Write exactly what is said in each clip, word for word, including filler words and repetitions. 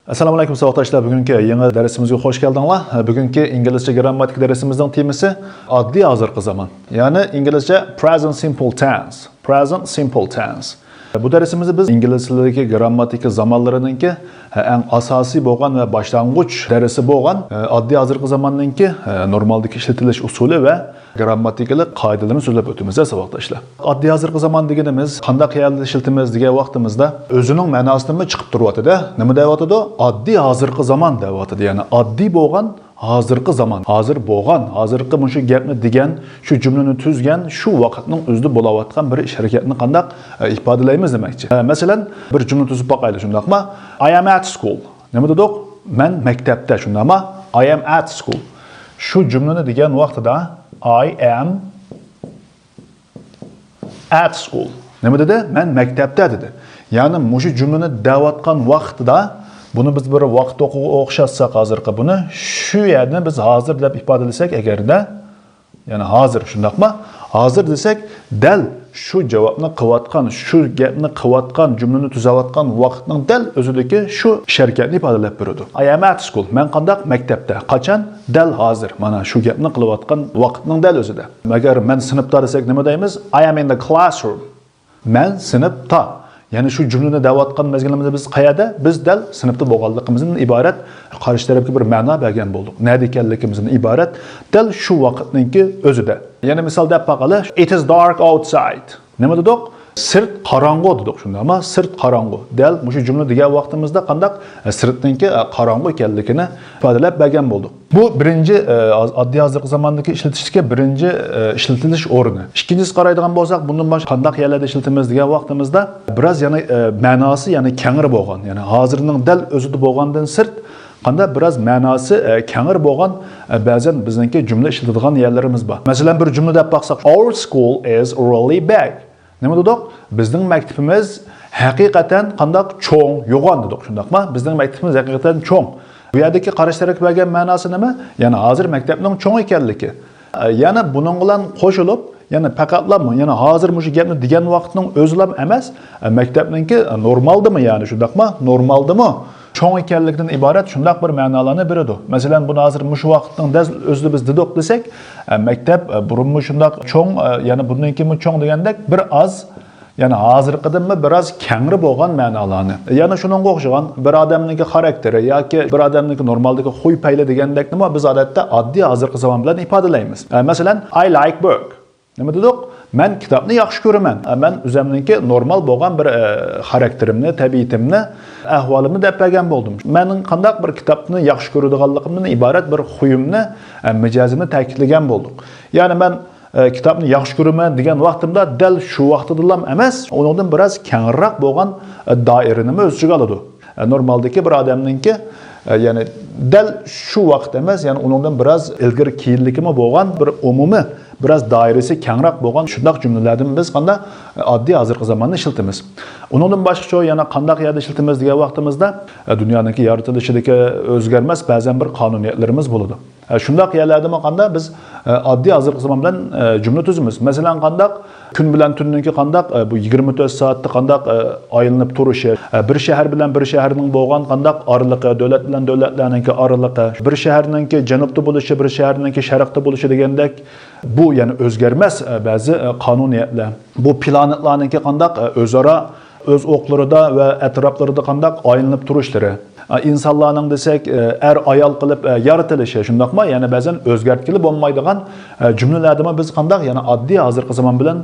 ئەسسالامۇ ئەلەيكۇم ساۋاقداشلار، بۈگۈنكى يېڭى دەرسىمىزگە خوش كەلدىڭلار. بۈگۈنكى ئىنگلىزچە گىرامماتىكا دەرسىمىزنىڭ تېمىسى ئاددىي ھازىرقى زامان، يەنى ئىنگلىزچە present simple tense. Present simple tense. بۇ دەرسىمىزدە بىز ئىنگلىز تىلىدىكى گىرامماتىكا زامانلىرىنىڭكى ئەڭ ئاساسىي بولغان ۋە باشلانغۇچ دەرسى بولغان ئاددىي ھازىرقى زاماننىڭكى نورمالدىكى ئىشلىتىلىش ئۇسۇلى ۋە گىرامماتىكىلىق قائىدىلىرىنى سۆزلەپ ئۆتىمىز ساۋاقداشلار. ئاددىي ھازىرقى زامان دېگىنىمىز قانداق يەردە ئىشلىتىمىز دېگەن ۋاقتىمىزدا ئۆزىنىڭ مەناسىدىنمۇ چىقىپ تۇرۇۋاتىدۇ. نېمە دەۋاتىدۇ؟ ئاددىي ھازىرقى زامان دەۋاتىدۇ. يەنى ئاددىي بولغان ھازىرقى زامان، ھازىر بولغان، ھازىرقى مۇشۇ گەپنى دېگەن، شۇ جۈملىنى تۈزگەن، شۇ ۋاقىتنىڭ ئۆزىدە بولاۋاتقان بىر ئىش ھەرىكەتنى قانداق ئىپادىلەيمىز دېمەكچى. مەسىلەن، بىر جۈملە تۈزۈپ باقايلى، شۇنداقمۇ؟ I am at school. نېمە دېدۇق؟ مەن مەكتەپتە، شۇنداقمۇ؟ I am at school. شۇ جۈملىنى دېگەن ۋاقتىدا I am at school. نېمە دېدى؟ مەن مەكتەپتە دېدى. يەنى مۇشۇ جۈملىنى دەۋاتقان ۋاقتىدا بۇنى بىز بىر ۋاقىت ئوقىغا ئوخشاتساق ھازىرقى بۇنى، شۇ يەرنى بىز ھازىر دەپ ئىپادىلىسەك ئەگەردە، يەنى ھازىر، شۇنداقمۇ؟ ھازىر دېسەك، دەل شۇ جاۋابنى قىلىۋاتقان، شۇ گەپنى قىلىۋاتقان، جۈملىنى تۈزەۋاتقان ۋاقىتنىڭ دەل ئۆزىدىكى شۇ ئىش ھەرىكەتنى ئىپادىلەپ بېرىدۇ. I am at school. مەن قانداق؟ مەكتەپتە. قاچان؟ دەل ھازىر. مانا شۇ گەپنى قىلىۋاتقان ۋاقىتنىڭ دەل ئۆزىدە. ئەگەر مەن سىنىپتا دېسەك نېمە دەيمىز؟ I am in the classroom. مەن سىنىپتا. يەنى شۇ جۈملىنى دەۋاتقان مەزگىلىمىزدە بىز قەيەردە؟ بىز دەل سىنىپتا بولغانلىقىمىزدىن ئىبارەت قارشى تەرەپكە بىر مەنا بەرگەن بولدۇق. نەدە ئىكەنلىكىمىزدىن ئىبارەت دەل شۇ ۋاقىتنىڭكى ئۆزىدە. يەنە مىسال دەپ باقايلى. It is dark outside. نېمە دېدۇق؟ سىرت قاراڭغۇ دېدۇق، شۇنداقمۇ؟ سىرت قاراڭغۇ. دەل مۇشۇ جۈملە دېگەن ۋاقتىمىزدا قانداق، ئە، سىرتنىڭكى، ئە، قاراڭغۇ ئىكەنلىكىنى ئىپادىلەپ بەرگەن بولدۇق. بۇ بىرىنچى، ئە، ئاز-، ئاددىي ھازىرقى زاماندىكى ئىشلىتىشتىكى بىرىنچى، ئە، ئىشلىتىلىش ئورنى. ئىككىنچىسى قارايدىغان بولساق، بۇندىن باشقا قانداق يەرلەردە ئىشلىتىمىز دېگەن ۋاقتىمىزدا بىراز يەنە، ئە، مەناسى يەنە كەڭرى بولغان، يەنى ھازىرنىڭ دەل ئۆزىدە بولغاندىن سىرت، قانداق بىراز مەناسى، ئە، كەڭرى بولغان، ئە، بەزەن بىزنىڭكى جۈملە ئىشلىتىدىغان يەرلىرىمىز بار. مەسىلەن، بىر جۈملە دەپ باقساق، Our school is really big. نېمە دېدۇق؟ بىزنىڭ مەكتىپىمىز ھەقىقەتەن قانداق چوڭ، يوغان دېدۇق، شۇنداقمۇ؟ بىزنىڭ مەكتىپىمىز ھەقىقەتەن چوڭ. بۇ يەردىكى قارشى تەرەپكە بەرگەن مەناسى نېمە؟ يەنى ھازىر مەكتەپنىڭ چوڭ ئىكەنلىكى. ئە، يەنە بۇنىڭ بىلەن قوشۇلۇپ، يەنە پەقەتلا، يەنە ھازىر مۇشۇ گەپنى دېگەن ۋاقىتنىڭ ئۆزىلا ئەمەس، ئە، مەكتەپنىڭكى، ئە، نورمالدىمۇ، يەنى شۇنداقمۇ؟ نورمالدىمۇ؟ چوڭ ئىكەنلىكىدىن ئىبارەت شۇنداق بىر مەنالارنى بېرىدۇ. مەسىلەن، بۇنى ھازىر مۇشۇ ۋاقىتنىڭ دەل ئۆزىدە بىز دېدۇق دېسەك، ئە، مەكتەپ، ئە، بۇرۇنمۇ شۇنداق چوڭ، ئە، يەنە بۇندىن كېيىنمۇ چوڭ دېگەندەك بىر ئاز، يەنە ھازىرقىدىنمۇ بىراز كەڭرى بولغان مەنالارنى. يەنە شۇنىڭغا ئوخشىغان بىر ئادەمنىڭكى خاراكتېرى ياكى بىر ئادەمنىڭكى نورمالدىكى خۇي پەيلى دېگەندەكنىمۇ بىز ئادەتتە ئاددىي ھازىرقى زامان بىلەن ئىپادىلەيمىز. ئە، مەسىلەن، I like book. نېمە دېدۇق؟ مەن كىتابنى ياخشى كۆرىمەن. ئە، مەن ئۆزەمنىڭكى نورمال بولغان بىر، ئە، خاراكتېرىمنى، تەبىئىتىمنى، ئەھۋالىمنى دەپ بەرگەن بولدۇم. مەننىڭ قانداق بىر كىتابنى ياخشى كۆرىدىغانلىقىمدىن ئىبارەت بىر خۇيۇمنى، ئە، مىجەزىمنى تەكىتلىگەن بولدۇق. يەنى مەن، ئە، كىتابنى ياخشى كۆرىمەن دېگەن ۋاقتىمدا دەل شۇ ۋاقتىدىلام ئەمەس، ئۇنىڭدىن بىراز كەڭرىراق بولغان، ئە، دائىرىنىمۇ ئۆز ئىچىگە ئالىدۇ. ئە، نورمالدىكى بىر ئادەمنىڭكى، ئە، يەنى دەل شۇ ۋاقىت ئەمەس، يەنى ئۇنىڭدىن بىراز ئىلگىرى كېيىنلىكىمۇ بولغان بىر ئومۇمىي، بىراز دائىرىسى كەڭرەك بولغان شۇنداق جۈملىلەردىن بىز قانداق، ئە، ئاددىي ھازىرقى زاماننى ئىشلىتىمىز. ئۇنىڭدىن باشقىچە يەنە قانداق يەردە ئىشلىتىمىز دېگەن ۋاقتىمىزدا، ئە، دۇنيانىڭكى يارىتىلىشىدىكى ئۆزگەرمەس بەزەن بىر قانۇنىيەتلىرىمىز بولىدۇ. ئە، شۇنداق يەرلەردىمۇ قانداق بىز، ئە، ئاددىي ھازىرقى زامان بىلەن، ئە، جۈملە تۈزىمىز. مەسىلەن، قانداق كۈن بىلەن تۈننىڭكى قانداق، ئە، بۇ يىگىرمە تۆت سائەتتە قانداق، ئە، ئايلىنىپ تۇرۇشى، ئە، بىر شەھەر بىلەن بىر شەھەرنىڭ بولغان قانداق ئارىلىقى، دۆلەت بىلەن دۆلەتلەرنىڭكى ئارىلىقى، بىر شەھەرنىڭكى جەنۇبتا بولۇشى، بىر شەھەرنىڭكى شەرقتە بولۇشى دېگەندەك، بۇ يەنە ئۆزگەرمەس، ئە، بەزى، ئە، قانۇنىيەتلەر. بۇ پلانېتلارنىڭكى قانداق، ئە، ئۆزئارا ئۆز ئوقلىرىدا ۋە ئەتراپلىرىدا قانداق ئايلىنىپ تۇرۇشلىرى، ئە، ئىنسانلارنىڭ دېسەك، ئە، ئەر ئايال قىلىپ، ئە، يارىتىلىشى، شۇنداقمۇ؟ يەنە بەزەن ئۆزگەرتكىلى بولمايدىغان، ئە، جۈملىلەردىمۇ بىز قانداق يەنە ئاددىي ھازىرقى زامان بىلەن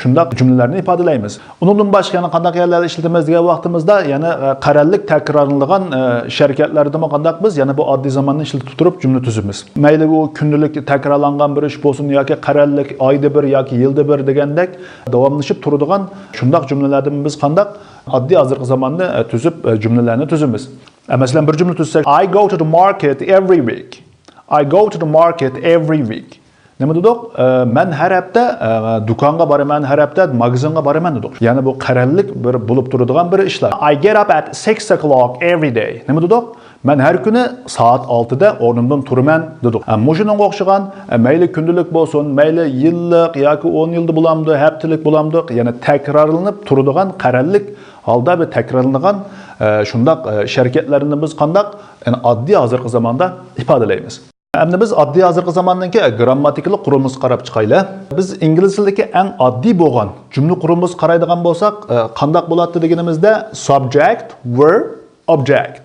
شۇنداق جۈملىلەرنى ئىپادىلەيمىز. ئۇنىڭدىن باشقا يەنە قانداق يەرلەردە ئىشلىتىمىز دېگەن ۋاقتىمىزدا، يەنە، ئە، قەرەللىك تەكرارلىنىدىغان، ئە، ئىش ھەرىكەتلەردىمۇ قانداق بىز يەنە بۇ ئاددىي زاماننى ئىشلىتىپ تۇرۇپ جۈملە تۈزىمىز. مەيلى ئۇ كۈندىلىك تەكرارلانغان بىر ئىش بولسۇن ياكى قەرەللىك ئايدا بىر ياكى يىلدا بىر دېگەندەك داۋاملىشىپ تۇرىدىغان شۇنداق جۈملىلەردىمۇ بىز قانداق ئاددىي ھازىرقى زاماننى، ئە، تۈزۈپ، ئە، جۈملىلەرنى تۈزىمىز. ئە، مەسىلەن، بىر جۈملە تۈزسەك، I go to the market every week. I go to the market every week. نېمە دېدۇق؟ ئە، مەن ھەر ھەپتە، ئە، دۇكانغا بارىمەن، ھەر ھەپتە ماگىزىنغا بارىمەن دېدۇق. يەنى بۇ قەرەللىك بىر بولۇپ تۇرىدىغان بىر ئىشلار. I get up at six o'clock every day. نېمە دېدۇق؟ مەن ھەر كۈنى سائەت ئالتىدا ئورنۇمدىن تۇرىمەن دېدۇق. ئە، مۇشۇنىڭغا ئوخشىغان، ئە، مەيلى كۈندىلىك بولسۇن، مەيلى يىللىق ياكى ئون يىلدا بولامدۇ، ھەپتىلىك بولامدۇ، يەنى تەكرارلىنىپ تۇرىدىغان قەرەللىك ھالدا بىر تەكرارلىنىدىغان، ئە، شۇنداق، ئە، ئىش ھەرىكەتلەرنى بىز قانداق، يەنى ئاددىي ھازىرقى زاماندا ئىپادىلەيمىز. ئەمدى بىز ئاددىي ھازىرقى زاماننىڭكى گىرامماتىكىلىق قۇرۇلمىسىغا قاراپ چىقايلى. بىز ئىنگلىز تىلىدىكى ئەڭ ئاددىي بولغان جۈملە قۇرۇلمىسىغا قارايدىغان بولساق، ئە، قانداق بولاتتى دېگىنىمىزدە، subject، verb، object.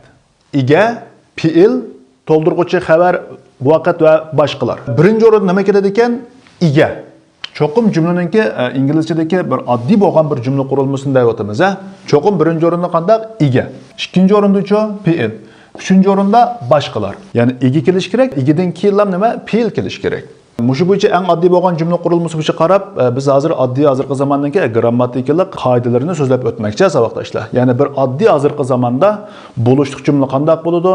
ئىگە، پېئىل، تولدۇرغۇچى خەۋەر، ۋاقىت ۋە باشقىلار. بىرىنچى ئورۇندا نېمە كېلىدىكەن؟ ئىگە. چوقۇم جۈملىنىڭكى، ئە، ئىنگلىزچىدىكى بىر ئاددىي بولغان بىر جۈملە قۇرۇلمىسىنى دەۋاتىمىز، ھە؟ چوقۇم بىرىنچى ئورۇندا قانداق؟ ئىگە. ئىككىنچى ئورۇندىچۇ؟ پېئىل. ئۈچىنچى ئورۇندا باشقىلار. يەنى ئىگە كېلىشى كېرەك، ئىگىدىن كېيىنلا نېمە؟ پېئىل كېلىشى كېرەك. مۇشۇ بويىچە ئەڭ ئاددىي بولغان جۈملە قۇرۇلمىسى بويىچە قاراپ، ئە، بىز ھازىر ئاددىي ھازىرقى زاماننىڭكى گىرامماتىكىلىق قائىدىلىرىنى سۆزلەپ ئۆتمەكچى، ساۋاقداشلار. يەنى بىر ئاددىي ھازىرقى زاماندا بولۇشلۇق جۈملە قانداق بولىدۇ؟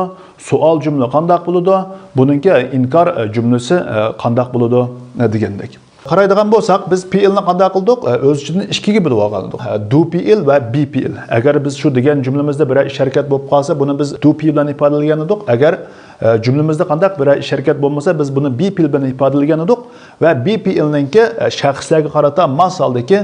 سوئال جۈملە قانداق بولىدۇ؟ بۇنىڭكى ئىنكار، ئە، جۈملىسى، ئە، قانداق بولىدۇ؟ ئە، دېگەندەك. قارايدىغان بولساق، بىز پېئىلنى قانداق قىلدۇق؟ ئە، ئۆز ئىچىدىن ئىككىگە بۆلۈپ ئالغان ئىدۇق. ئە، دۇ پېئىل ۋە بى پېئىل. ئەگەر بىز شۇ دېگەن جۈملىمىزدە بىرەر ئىش ھەرىكەت بولۇپ قالسا، بۇنى بىز دۇ پېئىل بىلەن ئىپادىلىگەن ئىدۇق. ئەگەر، ئە، جۈملىمىزدە قانداق بىرەر ئىش ھەرىكەت بولمىسا، بىز بۇنى بى پېئىل بىلەن ئىپادىلىگەن ئىدۇق. ۋە بى پېئىلنىڭكى، ئە، شەخسلەرگە قارىتا ماس ھالدىكى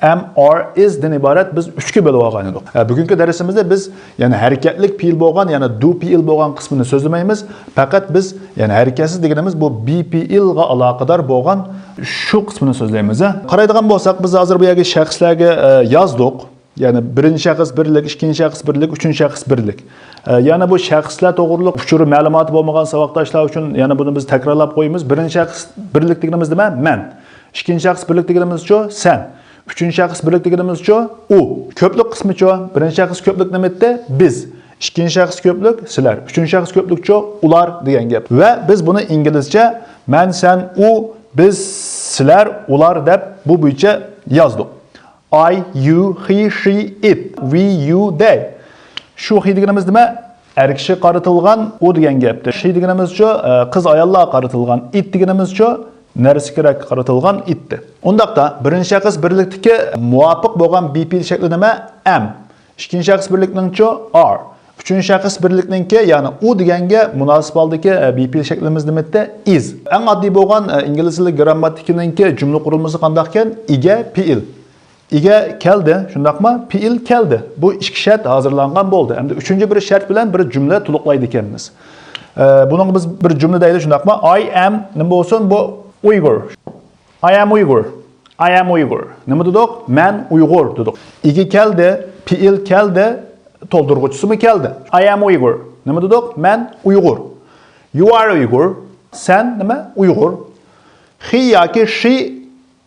ئەم، ئار، ئىز دىن ئىبارەت بىز ئۈچكە بۆلۈپ ئالغان ئىدۇق. ئە، بۈگۈنكى دەرسىمىزدە بىز يەنى ھەرىكەتلىك پېئىل بولغان، يەنى دۇ پېئىل بولغان قىسمىنى سۆزلىمەيمىز. پەقەت بىز يەنى ھەرىكەتسىز دېگىنىمىز بۇ بى پېئىلغا ئالاقىدار بولغان شۇ قىسمىنى سۆزلەيمىز. قارايدىغان بولساق، بىز ھازىر بۇ يەرگە شەخسلەرگە، ئە، يازدۇق. يەنى بىرىنچى شەخس بىرلىك، ئىككىنچى شەخس بىرلىك، ئۈچىنچى شەخس بىرلىك. ئە، يەنى بۇ شەخسلەر توغرۇلۇق ئۇچۇر مەلۇماتى بولمىغان ساۋاقداشلار ئۈچۈن يەنە بۇنى بىز تەكرارلاپ قويىمىز. بىرىنچى شەخس بىرلىك دېگىنىمىز نېمە؟ مەن. ئىككىنچى شەخس بىرلىك دېگىنىمىزچۇ؟ سەن. ئۈچىنچى شەخس بىرلىك دېگىنىمىزچۇ؟ ئۇ. كۆپلۈك قىسمىچۇ؟ بىرىنچى شەخس كۆپلۈك نېمە ئىدى؟ بىز. ئىككىنچى شەخس كۆپلۈك سىلەر. ئۈچىنچى شەخس كۆپلۈكچۇ؟ ئۇلار دېگەن گەپ. ۋە بىز بۇنى ئىنگلىزچە مەن، سەن، ئۇ، بىز، سىلەر، ئۇلار دەپ بۇ بويىچە يازدۇق. I, you, he, she, it, we, you, they. شۇ he دېگىنىمىز نېمە؟ ئەر كىشىگە قارىتىلغان ئۇ دېگەن گەپتە. She دېگىنىمىزچۇ؟ ئە، قىز ئاياللارغا قارىتىلغان. It دېگىنىمىزچۇ؟ نەرسە كېرەككە قارىتىلغان it تى. ئۇنداقتا بىرىنچى شەخس بىرلىكتىكى مۇۋاپىق بولغان بى پېئىل شەكلى نېمە؟ Am. ئىككىنچى شەخس بىرلىكنىڭچۇ؟ Are. ئۈچىنچى شەخس بىرلىكنىڭكى، يەنى ئۇ دېگەنگە مۇناسىپ ھالدىكى، ئە، بى پېئىل شەكلىمىز نېمە ئىدى؟ Is. ئەڭ ئاددىي بولغان، ئە، ئىنگلىز تىلى گىرامماتىكىنىڭكى جۈملە قۇرۇلمىسى قانداقكەن؟ ئىگە، پېئىل. ئىگە كەلدى، شۇنداقمۇ؟ پېئىل كەلدى. بۇ ئىككى شەرت ھازىرلانغان بولدى. ئەمدى ئۈچىنچى بىر شەرت بىلەن بىر جۈملە تولۇقلايدىكەنمىز. ئە، بۇنىڭغا بىز بىر جۈملە دەيلى، شۇنداقمۇ؟ I am نېمە بولسۇن؟ بۇ ئۇيغۇر. I am Uyghur. I am Uyghur. نېمە دېدۇق؟ مەن ئۇيغۇر دېدۇق. ئىگە كەلدى، پېئىل كەلدى، تولدۇرغۇچىسىمۇ كەلدى. I am Uyghur. نېمە دېدۇق؟ مەن ئۇيغۇر. You are Uyghur. سەن نېمە؟ ئۇيغۇر. He ياكى she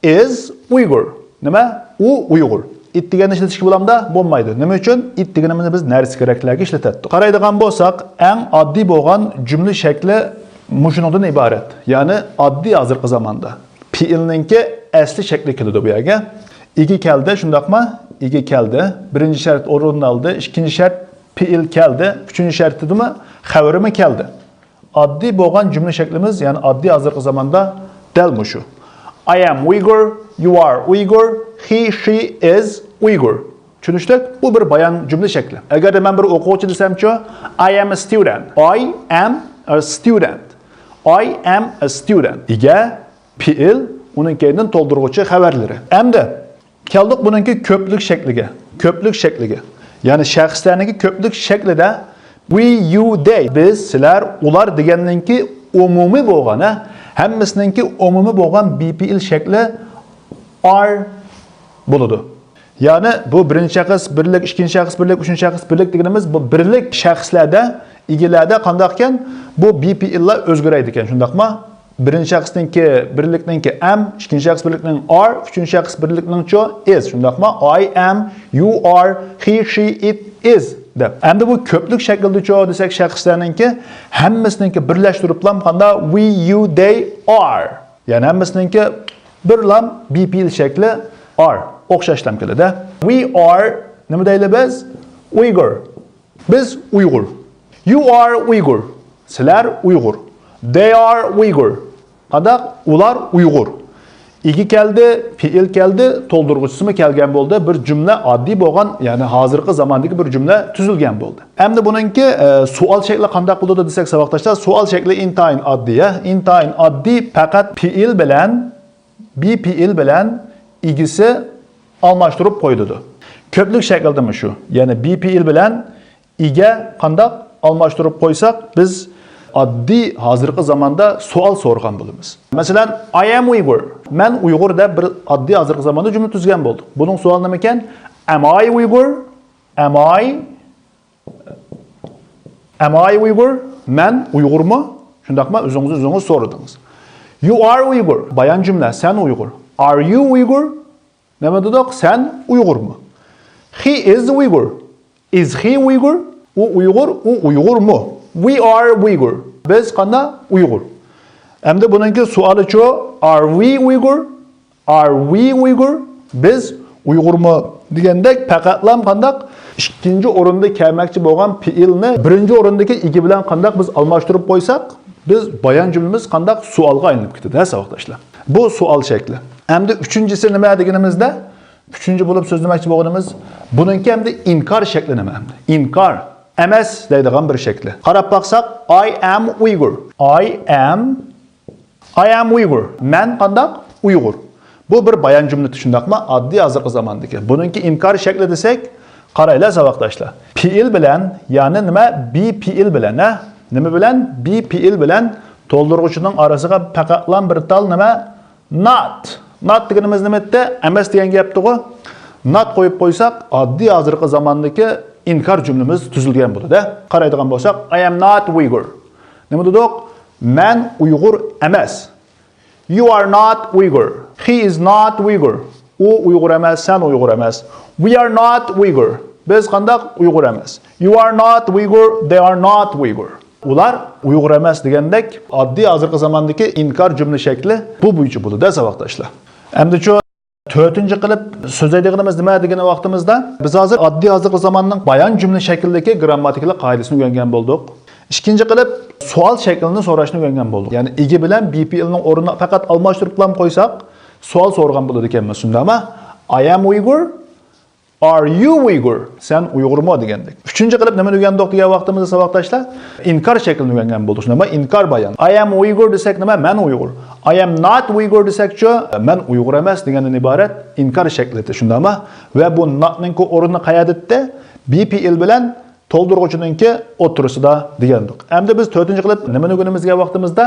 is Uyghur. نېمە؟ ئۇ ئۇيغۇر. It دېگەننى ئىشلىتىشكە بولامدا؟ بولمايدۇ. نېمە ئۈچۈن؟ It دېگىنىمىزنى بىز نەرسە كېرەكلەرگە ئىشلىتەتتۇق. قارايدىغان بولساق، ئەڭ ئاددىي بولغان جۈملە شەكلى مۇشۇنىڭدىن ئىبارەت. يەنى ئاددىي ھازىرقى زاماندا. پېئىلنىڭكى ئەسلى شەكلى كېلىدۇ بۇ يەرگە. ئىگە كەلدى، شۇنداقمۇ؟ ئىگە كەلدى. بىرىنچى شەرت ئورۇننى ئالدى. ئىككىنچى شەرت پېئىل كەلدى. ئۈچىنچى شەرتتىمۇ خەۋىرىمۇ كەلدى. ئاددىي بولغان جۈملە شەكلىمىز، يەنى ئاددىي ھازىرقى زاماندا دەل مۇشۇ. I am Uyghur, you are Uyghur, he, she is Uyghur. چۈشىنىشلىك؟ بۇ بىر بايان جۈملە شەكلى. ئەگەردە مەن بىر ئوقۇغۇچى دېسەمچۇ؟ I am a student. I am a student. I am a student. ئىگە، پېئىل، ئۇنىڭ كەينىدىن تولدۇرغۇچى خەۋەرلىرى. ئەمدى كەلدۇق بۇنىڭكى كۆپلۈك شەكلىگە. كۆپلۈك شەكلىگە. يەنى شەخسلەرنىڭكى كۆپلۈك شەكلىدە we, you, they، بىز، سىلەر، ئۇلار دېگەننىڭكى ئومۇمىي بولغان، ھە؟ ھەممىسىنىڭكى ئومۇمىي بولغان بى پېئىل شەكلى are بولىدۇ. يەنى بۇ بىرىنچى شەخس بىرلىك، ئىككىنچى شەخس بىرلىك، ئۈچىنچى شەخس بىرلىك دېگىنىمىز بۇ بىرلىك شەخسلەردە، ئىگىلەردە قانداقكەن؟ بۇ بى پېئىللار ئۆزگىرەيدىكەن، شۇنداقمۇ؟ بىرىنچى شەخسنىڭكى، بىرلىكنىڭكى am، ئىككىنچى شەخس بىرلىكنىڭ are، ئۈچىنچى شەخس بىرلىكنىڭچۇ is، شۇنداقمۇ؟ I am، you are، he، she، it is دەپ. ئەمدى بۇ كۆپلۈك شەكلىدىچۇ دېسەك، شەخسلەرنىڭكى ھەممىسىنىڭكى بىرلەشتۈرۈپلام قاندا we، you، they، are. يەنى ھەممىسىنىڭكى بىرلام بى پېئىل شەكلى are. ئوخشاشلام كېلىدۇ. We are، نېمە دەيلى بىز؟ Uyghur. بىز ئۇيغۇر. You are Uyghur. سىلەر ئۇيغۇر. They are Uyghur. قانداق؟ ئۇلار ئۇيغۇر. ئىگە كەلدى، پېئىل كەلدى، تولدۇرغۇچىسىمۇ كەلگەن بولدى. بىر جۈملە ئاددىي بولغان، يەنى ھازىرقى زاماندىكى بىر جۈملە تۈزۈلگەن بولدى. ئەمدى بۇنىڭكى، ئە، سوئال شەكلى قانداق بولىدۇ دېسەك، ساۋاقداشلار، سوئال شەكلى ئىنتايىن ئاددىي، ھە؟ ئىنتايىن ئاددىي، پەقەت پېئىل بىلەن بى پېئىل بىلەن ئىگىسى ئالماشتۇرۇپ قويۇلىدۇ. كۆپلۈك شەكىلدىمۇ شۇ. يەنى be پېئىل بىلەن ئىگە قانداق ئالماشتۇرۇپ قويساق، بىز ئاددىي ھازىرقى زاماندا سوئال سورىغان بولىمىز. مەسىلەن، I am Uyghur. مەن ئۇيغۇر دەپ بىر ئاددىي ھازىرقى زاماندا جۈملە تۈزگەن بولدۇق. بۇنىڭ سوئالى نېمىكەن؟ Am I Uyghur? Am I Am I Uyghur? مەن ئۇيغۇرمۇ؟ شۇنداقمۇ؟ ئۆزىڭىز ئۆزىڭىز سورىدىڭىز. You are Uyghur. بايان جۈملە، سەن ئۇيغۇر. Are you Uyghur? نېمە دېدۇق؟ سەن ئۇيغۇرمۇ؟ He is Uyghur. Is he Uyghur? ئۇ ئۇيغۇر، ئۇ ئۇيغۇرمۇ؟ We are Uyghur. بىز قانداق؟ ئۇيغۇر. ئەمدى بۇنىڭكى سوئالىچۇ؟ Are we Uyghur? Are we Uyghur? بىز ئۇيغۇرمۇ؟ دېگەندەك پەقەتلام قانداق؟ ئىككىنچى ئورۇندا كەلمەكچى بولغان پېئىلنى بىرىنچى ئورۇندىكى ئىگە بىلەن قانداق بىز ئالماشتۇرۇپ قويساق، بىز بايان جۈملىمىز قانداق؟ سوئالغا ئايلىنىپ كېتىدۇ، ھە، ساۋاقداشلار. بۇ سوئال شەكلى. ئەمدى ئۈچىنچىسى نېمە دېگىنىمىزدە، ئۈچىنچى بولۇپ سۆزلىمەكچى بولغىنىمىز، بۇنىڭكى ئەمدى ئىنكار شەكلى نېمە ئەمدى؟ ئىنكار ئەمەس دەيدىغان بىر شەكلى. قاراپ باقساق، I am Uyghur. I am I am Uyghur. مەن قانداق؟ ئۇيغۇر. بۇ بىر بايان جۈملىتى، شۇنداقمۇ؟ ئاددىي ھازىرقى زاماندىكى. بۇنىڭكى ئىنكار شەكلى دېسەك، قارايلا ساۋاقداشلار. پېئىل بىلەن، يەنى نېمە؟ Be پېئىل بىلەن، ھە؟ نېمە بىلەن؟ Be پېئىل بىلەن تولدۇرغۇچىنىڭ ئارىسىغا پەقەتلام بىر تال نېمە؟ Not. Not دېگىنىمىز نېمە ئىدى؟ ئەمەس دېگەن گەپتىغۇ. Not قويۇپ قويساق، ئاددىي ھازىرقى زاماندىكى ئىنكار جۈملىمىز تۈزۈلگەن بولىدۇ. قارايدىغان بولساق، I am not Uyghur. نېمە دېدۇق؟ مەن ئۇيغۇر ئەمەس. You are not Uyghur. He is not Uyghur. ئۇ ئۇيغۇر ئەمەس، سەن ئۇيغۇر ئەمەس. We are not Uyghur. بىز قانداق؟ ئۇيغۇر ئەمەس. You are not Uyghur. They are not Uyghur. ئۇلار ئۇيغۇر ئەمەس دېگەندەك ئاددىي ھازىرقى زاماندىكى ئىنكار جۈملە شەكلى بۇ بويىچە بولىدۇ، ساۋاقداشلار. ئەمدىچۇ تۆتىنچى قىلىپ سۆزلەيدىغىنىمىز نېمە دېگەن ۋاقتىمىزدا، بىز ھازىر ئاددىي ھازىرقى زاماننىڭ بايان جۈملە شەكلىدىكى گرامماتىكىلىق قائىدىسىنى ئۆگەنگەن بولدۇق. ئىككىنچى قىلىپ سوئال شەكلىنى سوراشنى ئۆگەنگەن بولدۇق. يەنى ئىگە بىلەن be پېئىلنىڭ ئورنىنى پەقەت ئالماشتۇرۇپلا قويساق، سوئال سورىغان بولىدىكەنمىز، شۇنداقمۇ؟ I am Uyghur. Are you Uyghur? سەن ئۇيغۇرمۇ دېگەندەك. ئۈچىنچى قىلىپ نېمىنى ئۆگەندۇق دېگەن ۋاقتىمىزدا، ساۋاقداشلار؟ ئىنكار شەكلىنى ئۆگەنگەن بولدۇق، شۇنداقمۇ؟ ئىنكار بايان. I am Uyghur دېسەك نېمە؟ مەن ئۇيغۇر. I am not Uyghur دېسەكچۇ؟ مەن ئۇيغۇر ئەمەس دېگەندىن ئىبارەت ئىنكار شەكلى، شۇنداقمۇ؟ ۋە بۇ notنىڭكى ئورنى قەيەردە؟ Be پېئىل بىلەن تولدۇرغۇچىنىڭكى ئوتتۇرىسىدا دېگەندۇق. ئەمدى بىز تۆتىنچى قىلىپ نېمىنى ئۆگىنىمىز دېگەن ۋاقتىمىزدا،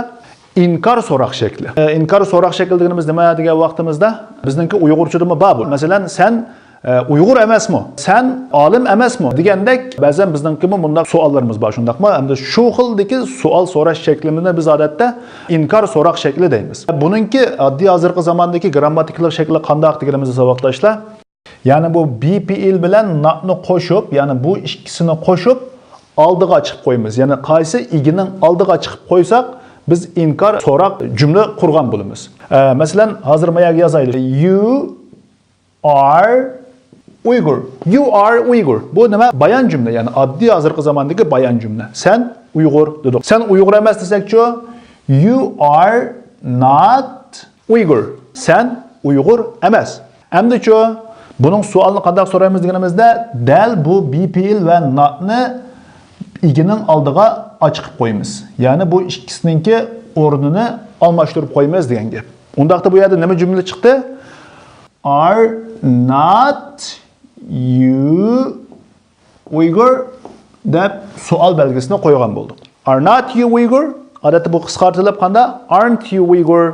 ئىنكار سوراق شەكلى. ئە، ئىنكار سوراق شەكلى دېگىنىمىز نېمە دېگەن ۋاقتىمىزدا، بىزنىڭكى ئۇيغۇرچىدىمۇ بار بۇ. مەسىلەن، سەن، ئە، ئۇيغۇر ئەمەسمۇ؟ سەن ئالىم ئەمەسمۇ؟ دېگەندەك بەزەن بىزنىڭكىمۇ مۇنداق سوئاللىرىمىز بار، شۇنداقمۇ؟ ئەمدى شۇ خىلدىكى سوئال سوراش شەكلىمىزنى بىز ئادەتتە ئىنكار سوراق شەكلى دەيمىز. بۇنىڭكى ئاددىي ھازىرقى زاماندىكى گرامماتىكىلىق شەكلى قانداق دېگىنىمىزدە، ساۋاقداشلار، يەنى بۇ be پېئىل بىلەن notنى قوشۇپ، يەنى بۇ ئىككىسىنى قوشۇپ ئالدىغا چىقىپ قويىمىز. يەنى قايسى ئىگىنىڭ ئالدىغا چىقىپ قويساق، بىز ئىنكار سوراق جۈملە قۇرغان بولىمىز. ئە، مەسىلەن، ھازىر ما يەرگە يازايلى. You are Uyghur. You are Uyghur. بۇ نېمە؟ بايان جۈملە، يەنى ئاددىي ھازىرقى زاماندىكى بايان جۈملە. سەن ئۇيغۇر دېدۇق. سەن ئۇيغۇر ئەمەس دېسەكچۇ؟ You are not Uyghur. سەن ئۇيغۇر ئەمەس. ئەمدىچۇ، بۇنىڭ سوئالىنى قانداق سورايمىز دېگىنىمىزدە، دەل بۇ be پېئىل ۋە notنى ئىگىنىڭ ئالدىغا ئاچىقىپ قويىمىز. يەنى بۇ ئىككىسىنىڭكى ئورنىنى ئالماشتۇرۇپ قويىمىز دېگەن گەپ. ئۇنداقتا بۇ يەردە نېمە جۈملە چىقتى؟ Are not you Uyghur دەپ سوئال بەلگىسىنى قويغان بولدۇق. Are not you Uyghur? ئادەتتە بۇ قىسقارتىلىپ قانداق؟ Aren't you Uyghur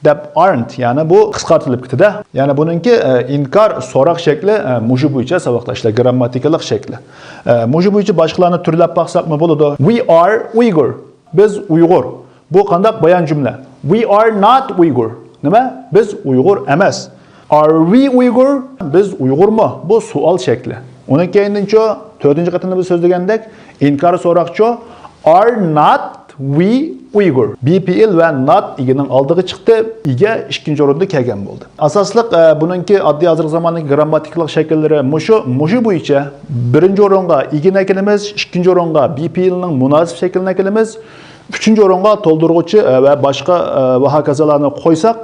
دەپ aren't، يەنى بۇ قىسقارتىلىپ كېتىدۇ. يەنى بۇنىڭكى، ئە، ئىنكار سوراق شەكلى، ئە، مۇشۇ بويىچە ساۋاقداشلار، گرامماتىكىلىق شەكلى. ئە، مۇشۇ بويىچە باشقىلارنى تۈرلەپ باقساقمۇ بولىدۇ. We are Uyghur. بىز ئۇيغۇر. بۇ قانداق بايان جۈملە؟ We are not Uyghur. نېمە؟ بىز ئۇيغۇر ئەمەس. Are we Uyghur? بىز ئۇيغۇرمۇ؟ بۇ سوئال شەكلى. ئۇنىڭ كەينىدىنچۇ، تۆتىنچى قېتىمدا بىز سۆزلىگەندەك، ئىنكار سوراقچۇ؟ Are not we Uyghur? Be پېئىل ۋە not ئىگىنىڭ ئالدىغا چىقتى، ئىگە ئىككىنچى ئورۇندا كەلگەن بولدى. ئاساسلىق، ئە، بۇنىڭكى ئاددىي ھازىرقى زاماندىكى گرامماتىكىلىق شەكىللىرى مۇشۇ، مۇشۇ بويىچە بىرىنچى ئورۇنغا ئىگىنى ئەكېلىمىز، ئىككىنچى ئورۇنغا be پېئىلنىڭ مۇناسىپ شەكلىنى ئەكېلىمىز، ئۈچىنچى ئورۇنغا تولدۇرغۇچى، ئە، ۋە باشقا، ئە، ۋە ھاكازالارنى قويساق،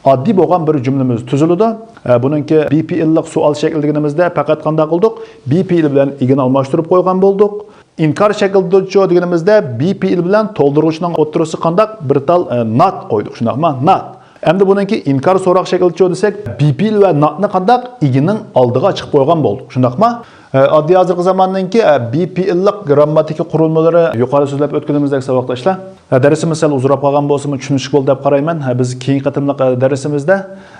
ئاددىي بولغان بىر جۈملىمىز تۈزۈلىدۇ. ئە، بۇنىڭكى be پېئىللىق سوئال شەكلى دېگىنىمىزدە پەقەت قانداق قىلدۇق؟ Be پېئىل بىلەن ئىگىنى ئالماشتۇرۇپ قويغان بولدۇق. ئىنكار شەكلىدىچۇ دېگىنىمىزدە be پېئىل بىلەن تولدۇرغۇچنىڭ ئوتتۇرىسى قانداق؟ بىر تال، ئە، not قويدۇق، شۇنداقمۇ؟ Not. ئەمدى بۇنىڭكى ئىنكار سوراق شەكلىچۇ دېسەك، be پېئىل ۋە ناتنى قانداق ئىگىنىڭ ئالدىغا چىقىپ قويغان بولدۇق، شۇنداقمۇ؟ ئە، ئاددىي ھازىرقى زاماننىڭكى، ئە، be پېئىللىق گىرامماتىكا قۇرۇلمىلىرى يۇقىرىدا سۆزلەپ ئۆتكىنىمىزدەك ساۋاقداشلار. ئە، دەرسىمىز سەل ئۇزىراپ قالغان بولسىمۇ چۈشىنىشلىك بولدى دەپ قارايمەن. ئە، بىز كېيىنكى قېتىملىق، ئە، دەرسىمىزدە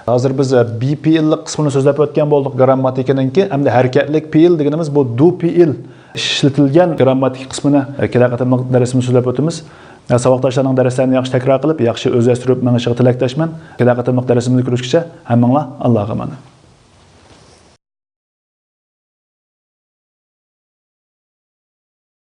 ھازىر بىز، ئە، be پېئىللىق قىسمىنى سۆزلەپ ئۆتكەن بولدۇق گىرامماتىكىنىڭكى. ئەمدى ھەرىكەتلىك پېئىل دېگىنىمىز بۇ do پېئىل ئىشلىتىلگەن گىرامماتىكا قىسمىنى، ئە، كېلەر قېتىملىق دەرسىمىزدە سۆزلەپ ئۆتىمىز. ئە، ساۋاقداشلارنىڭ دەرسلەرنى ياخشى تەكرار قىلىپ، ياخشى ئۆزلەشتۈرۈپ مېڭىشىغا تىلەكداشمەن. كېلەر قېتىملىق دەرسىمىزدە كۆرۈشكىچە ھەممىڭلار ئاللاغا ئامانەت.